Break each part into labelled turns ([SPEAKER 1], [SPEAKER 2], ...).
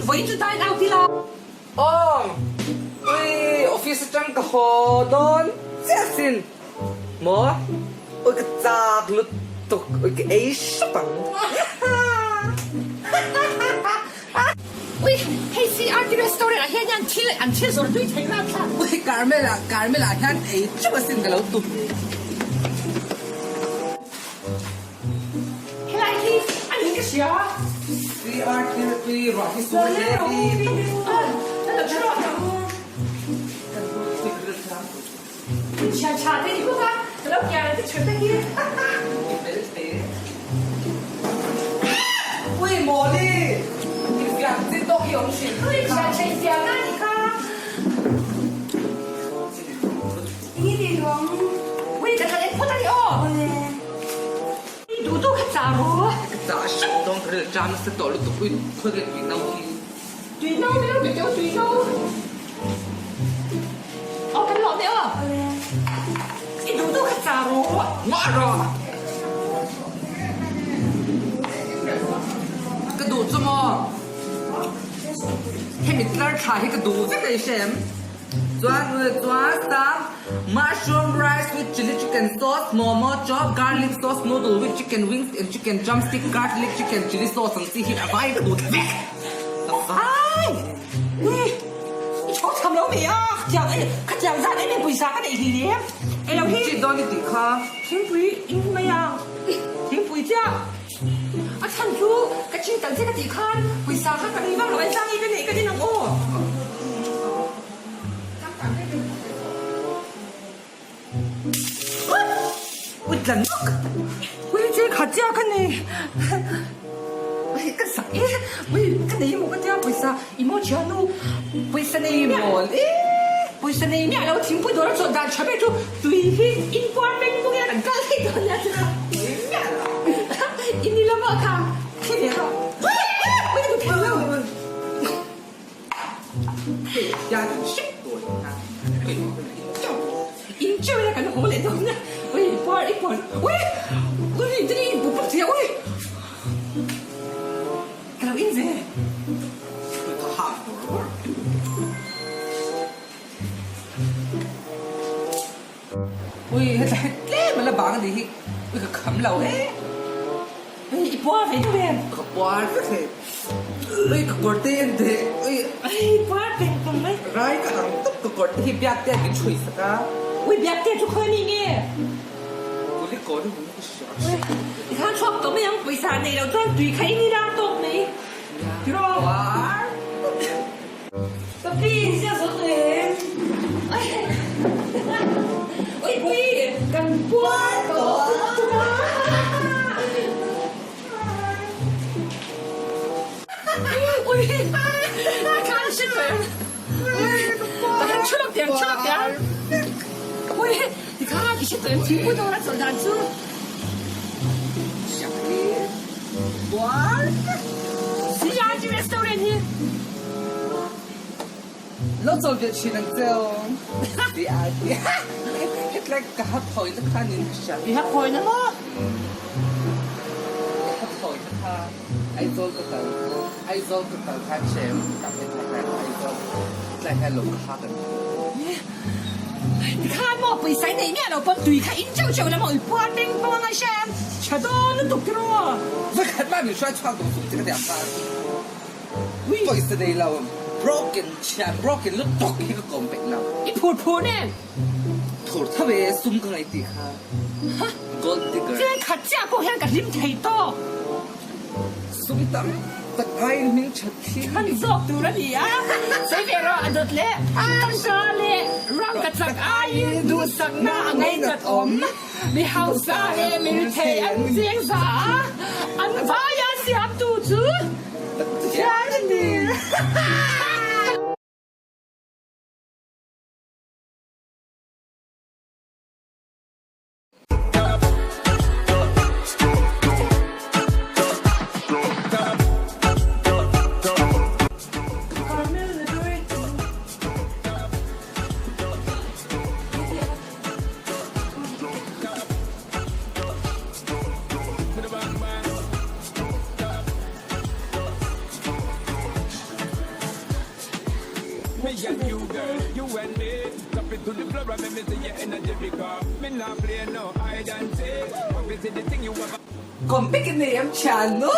[SPEAKER 1] Vawiin chu dine out ila.
[SPEAKER 2] Aw, ui, office atang ka haw dawn chiah sin. Maw? Ui ka chak lutuk, ui ka ei hrep ang.
[SPEAKER 1] Ui, hei CRT restaurant ah hian hian thil an thil zawrh tui thei rap thlak.
[SPEAKER 2] Ui, Carmel ah, Carmel ah hian ei teuh asin ka lo tum.
[SPEAKER 1] Helai hi a ni ka hria.
[SPEAKER 2] CRT tui ruah hi sur hle ti.
[SPEAKER 1] Thian tha te ni bawk a, ka lo kiar ang te tha te hi.
[SPEAKER 2] Ui Mawli, i fiam chin tawk hi awm thin.
[SPEAKER 1] Ui thian tha i fiam na ni kha. Ni ti lawng. Ui ka tlan en phawt a ni aw. Awle. I duh duh kha chah rawh.
[SPEAKER 2] Ka chah hrep dawn ka rilru ṭam nasa tawh lutuk ui khawi nge tui no hi.
[SPEAKER 1] Tui no deuh deuh deuh tui no. Aw kan lawm e aw. I duh duh kha chah rawh.
[SPEAKER 2] Ngah rawh. Ka duh chu maw. Hemi tlar thla hi ka duh vek a i hre em? Chuan chuan sam mushroom rice with chilli chicken sauce, momo chop, garlic sauce noodle with chicken wings and chicken drumstick, garlic chicken chilli sauce ang chi hi a vai ka duh ta vek. A vai!
[SPEAKER 1] Ui! I chho cham lo mi a, khatiang e, khatiang zat em em pawisa ka neih hlei nem. Elo hi.
[SPEAKER 2] Chi dawn i tih kha.
[SPEAKER 1] Thingpui in mai a, thingpui chiah. A chhan chu ka chin tal che ka tih khan pawisa kha ka nei vak lo a, engzah nge ka neih ka din ang aw.
[SPEAKER 2] Ui tlan nawk!
[SPEAKER 1] Ui che khat chiah ka nei. Ka sak e, ui ka nei emaw ka tia pawisa i maw thiannu pawisa nei miah
[SPEAKER 2] mawl e.
[SPEAKER 1] Pawisa nei miah lo thingpui dawr a chawt dan tha ber chu tui hi in puar peng pung ila kan kal thei dawn nia chu
[SPEAKER 2] Tui miah lo.
[SPEAKER 1] I ni lamah kha thli ve rawh. Ui ka duh thei lo.
[SPEAKER 2] Hei hian in hrep dawn a ui in cheu.
[SPEAKER 1] In cheu ila kan haw leh dawn a ui puar i puar ui ui te hi in pup thei a ui ka lo in ve.
[SPEAKER 2] Ui ka hak bawr bawr. Ui hetlai tlem a la bang a nih hi ui ka kham lo e.
[SPEAKER 1] Ui i puar ve deuh em?
[SPEAKER 2] Ka puar vek hle. Ui ka kawr te en teh ui.
[SPEAKER 1] Ui puar peng pung mai.
[SPEAKER 2] Rai ka ang tawp ka kawr te hi biak te an min chhui sak a.
[SPEAKER 1] Ui biak te chu khawi mi nge?
[SPEAKER 2] Kuli kawr hi hmu ka hria.
[SPEAKER 1] Ui i khan chhuak tawh mai ang pawisa nei loh chuan tui kha i ni ram tawk mai. Tiraw?
[SPEAKER 2] Puar.
[SPEAKER 1] Ka pi zia zo tawh em? Ui pi kan puar tawh lutuk a. Ui ka khan hre tawh em? Ui ka chhuak teh ang chhuak teh ang. Ui tikhan i hre tawh em thingpui dawr a chawlh dan chu. CRG restaurant hi.
[SPEAKER 2] Lo chawl ve thin ang che aw. CRG. Hetlai ka ha thawi na kha nin ka hria.
[SPEAKER 1] I ha thawi na maw?
[SPEAKER 2] Ka ha thawi na kha Aizawl ka kal Aizawl ka kal khan hrem ka hetlai khan Aizawl hetlai hian lo ka ha kan ti.
[SPEAKER 1] Tikhan maw pawisa i neih miah lo pawn tui kha in cheuh cheuh la maw i puar peng pawng anga i hria em? Tha dawn lutuk tiraw?
[SPEAKER 2] Vawikhat mah min hruai chhuak duh suh che ka ti ang khan. Pawisa nei lo broken thian broken lutuk hi ka kawm peih lo.
[SPEAKER 1] I phur phur nen.
[SPEAKER 2] Phur tho e sum ka ngaih tih kha. Gold digger.
[SPEAKER 1] Chian khat chiah pawh hian ka hlim thei tawk.
[SPEAKER 2] Sum tam tak aiin hming that hi.
[SPEAKER 1] Kan zawk tur a ni a, sawi ve rawh a dawt leh tangka leh rangka chak aiin duhsakna a ngainat awm. Mi hausa leh mi rethei an cheng za a, an vaia siamtu chu Pathian a ni.
[SPEAKER 2] Compek i nei em thiannu?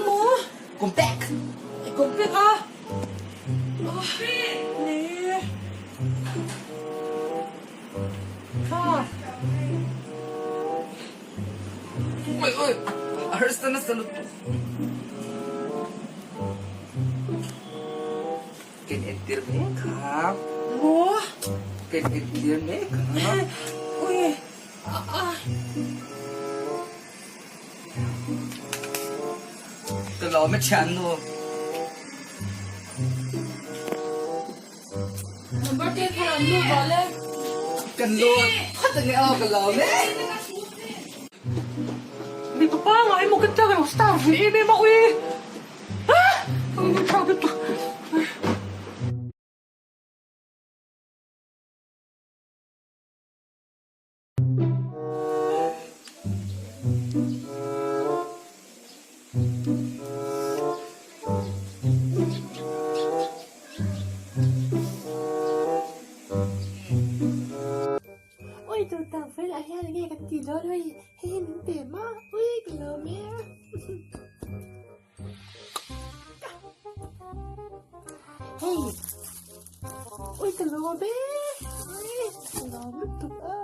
[SPEAKER 1] Maw?
[SPEAKER 2] Compek.
[SPEAKER 1] Compek a? Nei e. Kha.
[SPEAKER 2] Oi oi, a harsa nasa lutuk. Kan entir mek a.
[SPEAKER 1] Maw?
[SPEAKER 2] Kan entir mek a.
[SPEAKER 1] Ui, a.
[SPEAKER 2] Ka lawm e thiannu.
[SPEAKER 1] Number te kha an lut tawh le.
[SPEAKER 2] Kan lut phawt ange aw ka lawm e.
[SPEAKER 1] Mipa pangai maw ka chak emaw star ve em em a ui. Ui tutah fel ah hian enge kan tih dawn hei hei hi min pe ma ui ka lawm e. Hei ui ka lawm e ui ka lawm lutuk a.